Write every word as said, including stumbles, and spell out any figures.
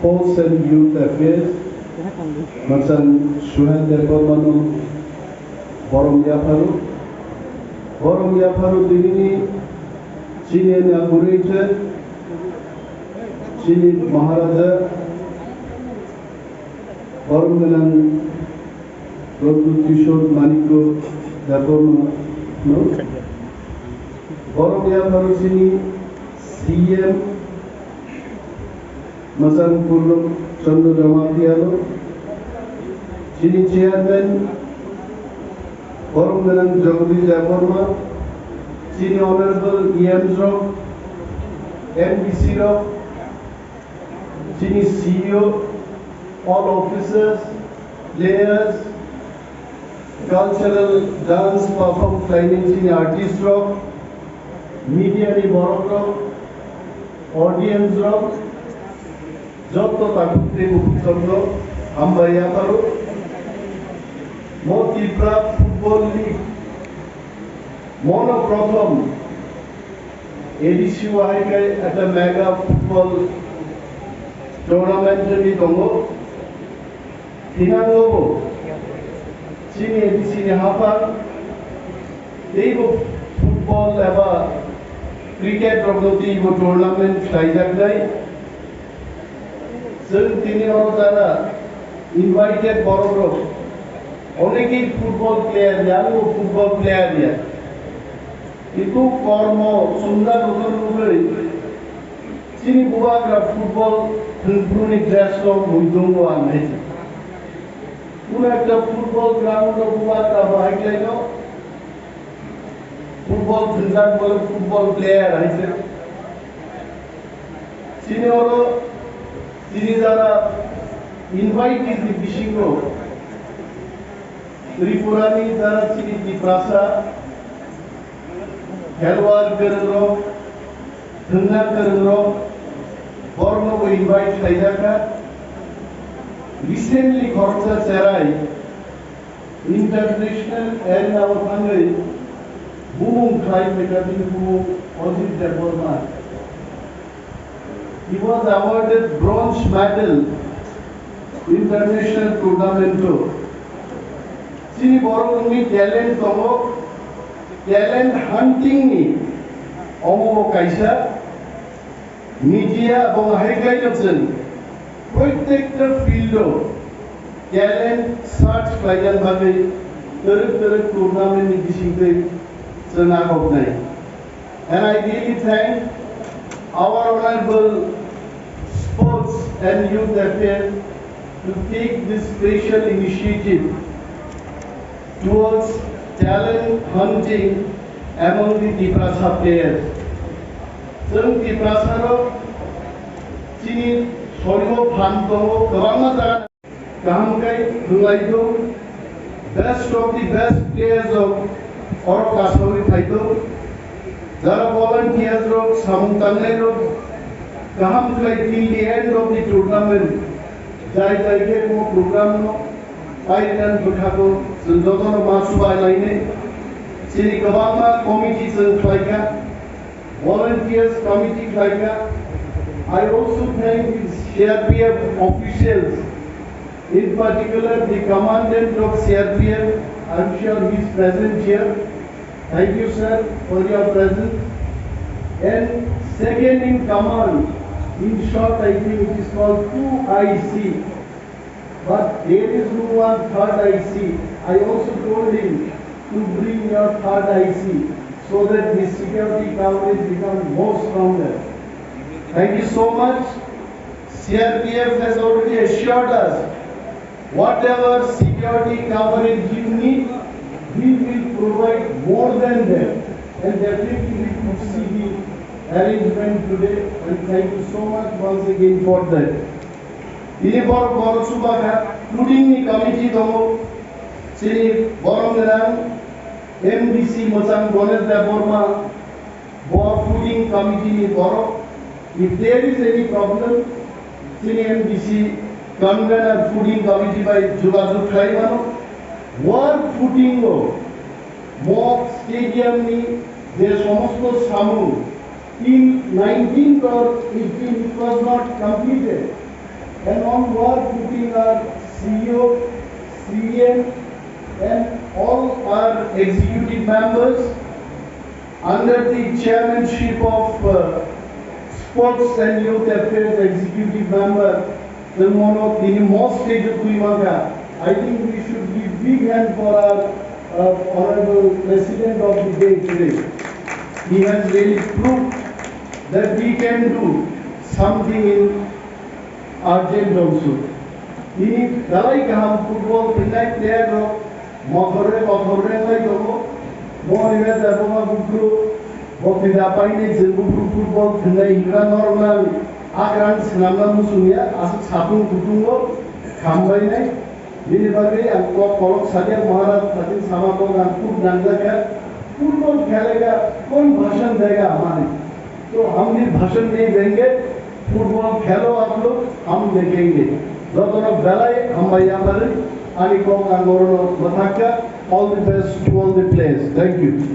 Sports and Youth Affairs, Machang Suhel Debbarmano borom yapharu. Borom yapharu dinini chini inaugurator, chini Maharaja, borom gwnang Pradyut Kishore Manikya Debbarma no. Borom yapharu chini C M Machang Purno Chandra Jamatia no. Chini chairman borom gwnang Jagadish Debbarma, chini honorable E M rok, M D C rok, chini C E O, all officers, players, cultural dance perform khlainai chini artist rok, media ni borok rok, audience rok, jotto takhuk tei bukhuk rok no hambai yapharu. Mo Tipra Football League, mono prothom A D C o hai khe ekta mega football tournament wngwi tongo. Thinango bo chini A D C ni haphang teibo football eba cricket rokno teibo tournament khlaijaknai. Chwng tini oro jara invited borok rok, onekei football player ya, ang bo football player ya. Kintu kormo chumjak rokno nugwi chini bubagra football thwngphru ni dress rok muidungo ang hai se. Kuno ekta football ground o bubagra bo hai khlaino. Football thwngjak bo football player hai se. Chini oro chini jara invitees ni bisingo Tripura ni jara chini Tiprasa, khelwar kwrwng rok, thwngna kwrwng rok, borok no bo invite khlai jak kha. Recently khoroksa cherai international arena o thangwi bumung khlai phaikha bini bumung Ajit Debbarma. He was awarded bronze medal international tournament o. Chini borok wngwi talent tongo, talent hunting ni omo bo kaisa media bo hai khlai no chwng protekta field o talent search khlaina bagwi twrwk twrwk tournament ni bisingtwi chwng agoknai. And I really thank our Honorable Sports and Youth Affairs to take this special initiative towards talent hunting among the Tiprasa players. Chwng Tiprasa rok chini sorimo phan tongo, kwbangma jaga kaham khe thwnglai tong. Best of the best players rok oro kasawi phai tong. Jara volunteers rok, samung tangnai rok kaham khlai till the end of the tournament. Jai jai khe bo program no paitan bwthago chwng jotono ma chubai lainai. Chini kwbangma committee chwng khlai kha. Volunteers committee khlai kha. I also thank the C R P F officials, in particular the commandant of C R P F. I'm sure he is present here. Thank you, sir, for your presence. And second in command, in short, I think it is called two I C. But there is no one third I C. I also told him to bring your third I C so that the security coverage become more stronger. Thank you so much. C R P F has already assured us whatever security coverage you need, we will provide more than that. And definitely we could see the arrangement today. And thank you so much once again for that. Tini borok borok chuba kha, fooding ni committee tongo, chini borom gwnang M D C Mwchang Ganesh Debbarma, bo fooding committee ni borok. If there is any problem, chini M D C convener fooding committee bai jogajog khlai mano. Work footing o Mo stadium ni je somosto samung till nineteenth or eighteenth it was not completed. And on who are putting our C E O, C E M, and all our executive members under the chairmanship of uh, Sports and Youth Affairs Executive Member, Tengmono tini most stage of Tuimaka. I think we should give big hand for our uh, Honorable President of the day today. He has really proved that he can do something in urgent also. Tini belai kaham football thingnai player rok mothorre mothorre lai tongo. Mo ni meta boma bukru bo tida paini je bukru football thingnai hikra norok nang akrang swnamna muchungya aswk satung kutungo khambainai. Bini bagwi ang kok kolok sadia Maharaj khating sama kok ang kuk nangjakha. Football khelega kon bhashan dega hamani. To hamni bhashan nahi denge, football khelo aap log, hum dekhenge. Jotono belai hambai hamari, ani kok ang orono mathakha. All the best to all the players. Thank you.